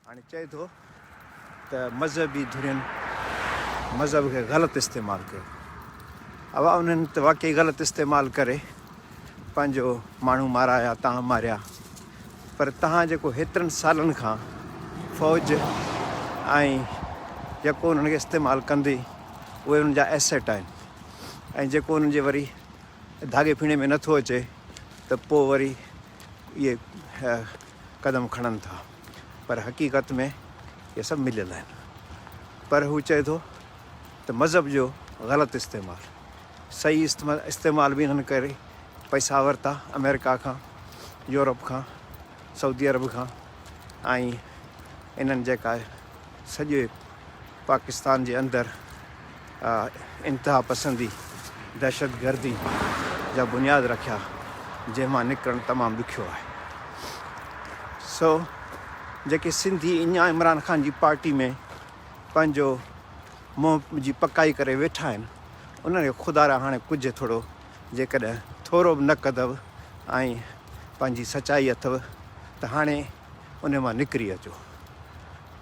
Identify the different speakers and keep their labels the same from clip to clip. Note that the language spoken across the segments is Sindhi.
Speaker 1: هاڻي چئي ٿو ته مذهبي ڌرين مذهب کي غلط استعمال ڪيو. اوا انهن ته واقعي غلط استعمال ڪري پنهنجو ماڻهو مارايا تهان ماريا پر تهان جيڪو هيترن سالن کان فوج ۽ جيڪو انهن کي استعمال ڪندي اهي انهن جا ايسيٽ آهن ۽ جيڪو انهن جي وري ڌاڳي ڦيڻي ۾ نٿو اچي ته پوء وري اهي قدم کڻن ٿا پر حقيقت ۾ اهي سڀ مليل آهن پر هو چئي ٿو ته مذهب جو غلط استعمال صحيح استعمال به انهن ڪري پئسا ورتا آمريڪا کان يورپ کان سعودي عرب کان ۽ انهن جيڪا سڄي پاڪستان جي اندر انتها پسندي، دهشت گردي جا بنياد رکيا جنهن مان نڪرڻ تمام ڏکيو آهي. سو جيڪي سنڌي اڃا عمران خان جي پارٽي ۾ پنهنجو منهن جي پڪائي ڪري ويٺا آهن انهن کي خدارا هاڻي ڪجهه ٿورو جيڪڏهن ٿورو به نڪ اٿو ۽ پنهنجي سچائي اٿو ته هاڻي ان مان نڪري اچو.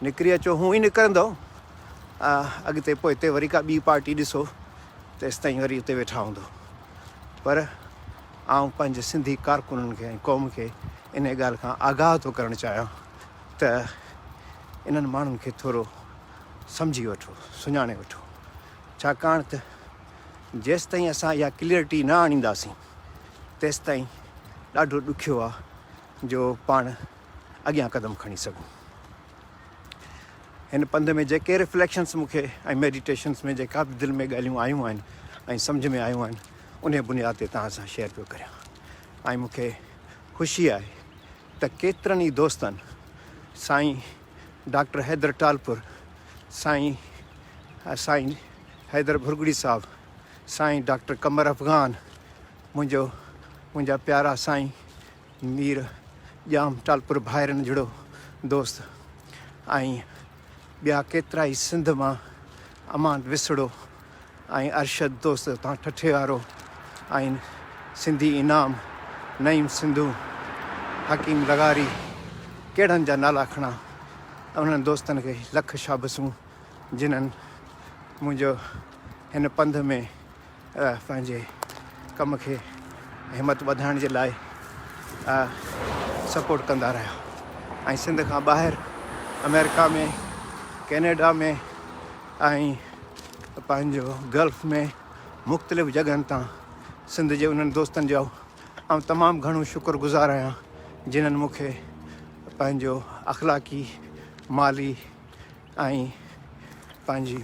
Speaker 1: نڪري اچو هون ئي نڪرندؤ اڳتي پوئتي وري ڪا ٻي پارٽي ڏسو تيستائين وري اتي ويٺا هوندو پر آئون پنهنجي سنڌي ڪارڪنن کي ۽ قوم کي ان ڳالهه کان آگاهه ٿو ڪرڻ چاهيان ته انهن ماڻهن کي ٿورو سمجهي وٺو سڃاڻي وٺو ڇاڪاڻ ته جيستائين اسان اها ڪليئرٽي نه آڻينداسين تيستائين ڏاڍو ڏکيو آهي جو پاڻ اڳيان قدم کڻي سگهون. هن پنڌ ۾ جيڪي ريفليڪشنس مون کي ۽ ميڊيٽيشنس ۾ جيڪا به دل ۾ ڳالهيون آيون آهن ۽ سمجهه ۾ آيون آهن انهي بنياد تي توهان سان شيئر پيو ڪريان ۽ مون کي خوشي آهي ته ڪيترن ئي دوستن سائين ڊاڪٽر حيدر ٽالپر، سائين سائين حيدر ڀرڳڙي صاحب، سائين ڊاڪٽر قمر افغان، منهنجو منهنجا پيارا سائين مير ڄام ٽالپر ڀائرن جھڙو دوست ۽ ٻيا ڪيترائي سنڌ مان امان وسڙو ۽ ارشد دوست اتان ٺٽي وارو ۽ سنڌي انعام نعيم سنڌو حڪيم لغاري ڪهڙن جا نالا کڻان انهن دوستن کي لک شابسون جنھن منهنجو هن پنڌ ۾ پنهنجي ڪم کي همت وڌائڻ جي لاء سپورٽ ڪندا رهيا ۽ سنڌ کان ٻاهر آمريڪا ۾ ڪينيڊا ۾ ۽ پنهنجو گلف ۾ مختلف جڳهن تان سنڌ جي انهن دوستن جو آئون تمام گهڻو شڪر گذار آهيان جنھن مون کي پنهنجو اخلاقي مالي ۽ پنهنجي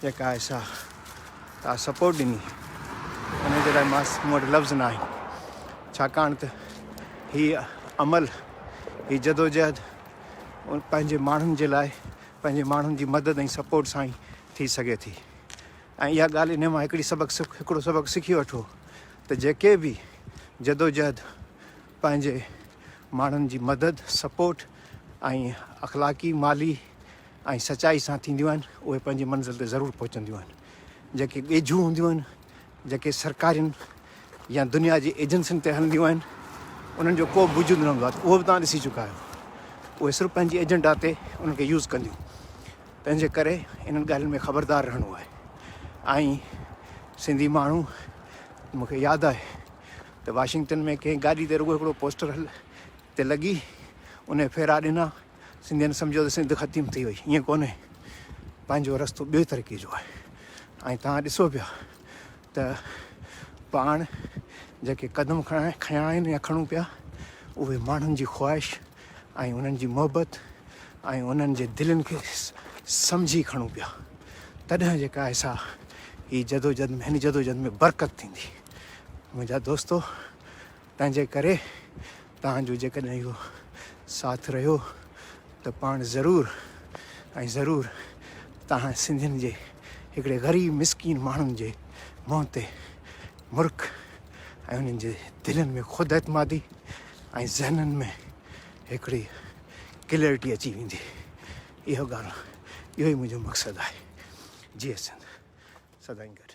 Speaker 1: جيڪا آهي سا ڪا سپورٽ ڏني ان جي لاء مان مون وٽ لفظ نه آهن ڇاڪاڻ ته هي عمل هي جدوجهد پنهنجي ماڻهن جي لاء پنهنجي ماڻهن جي مدد ۽ سپورٽ سان ئي ٿي سگهي ٿي ۽ اها ڳالهه ان مان هڪڙي سبق هڪڙو سبق سکي وٺو ته جيڪي به جدوجهد پنهنجي ماڻهن جي مدد، سپورٽ ۽ اخلاقي، مالي ۽ سچائي سان ٿينديون آهن اهي پنهنجي منزل تي ضرور پهچنديون آهن. جيڪي ڳيجهون هونديون آهن، جيڪي سرڪارين يا دنيا جي ايجنسين تي هلنديون آهن انهن جو ڪو به وجود نه هوندو آهي اهو به توهان ڏسي چڪا آهيو. اهي صرف پنهنجي ايجنڊا تي انهن کي يوز ڪنديون. تنهنجي ڪري انهن ڳالهين ۾ خبردار رهڻو آهي ۽ سنڌي ماڻهو مون کي ياد آهي ته واشنگٽن ۾ ڪنهن گاڏي تي رڳو هڪڙو پوسٽر تي لڳي ان ڦيرا ڏنا سنڌين سمجهيو ته سنڌ ختم ٿي وئي ائين ڪونهي پنهنجو رستو ٻئي طريقي جو آهي ۽ توهان ڏسو پيا ته پاڻ جيڪي قدم کنيا آهن يا کڻون پيا اهي ماڻهن جي خواهش ۽ انهن جي محبت ۽ انهن جي دلين کي سمجهي کڻون پيا تڏهن جيڪا آهي سا هي جدوجھد هن جدوجھد ۾ برڪت ٿيندي منهنجا دوستو تنهنجي ڪري توهان جو جيڪڏهن اهو ساٿ رهيو ته پاڻ ضرور ۽ ضرور توهان سنڌين جي هڪڙي غريب مسڪين ماڻهن جي منهن تي مرڪ ۽ انهن جي دلين ۾ خود اعتمادي ۽ ذهنن ۾ هڪڙي ڪليئرٽي اچي ويندي اهو ڳالهه اهو ئي منهنجو مقصد آهي جيئي سنڌ سدائين گڏ.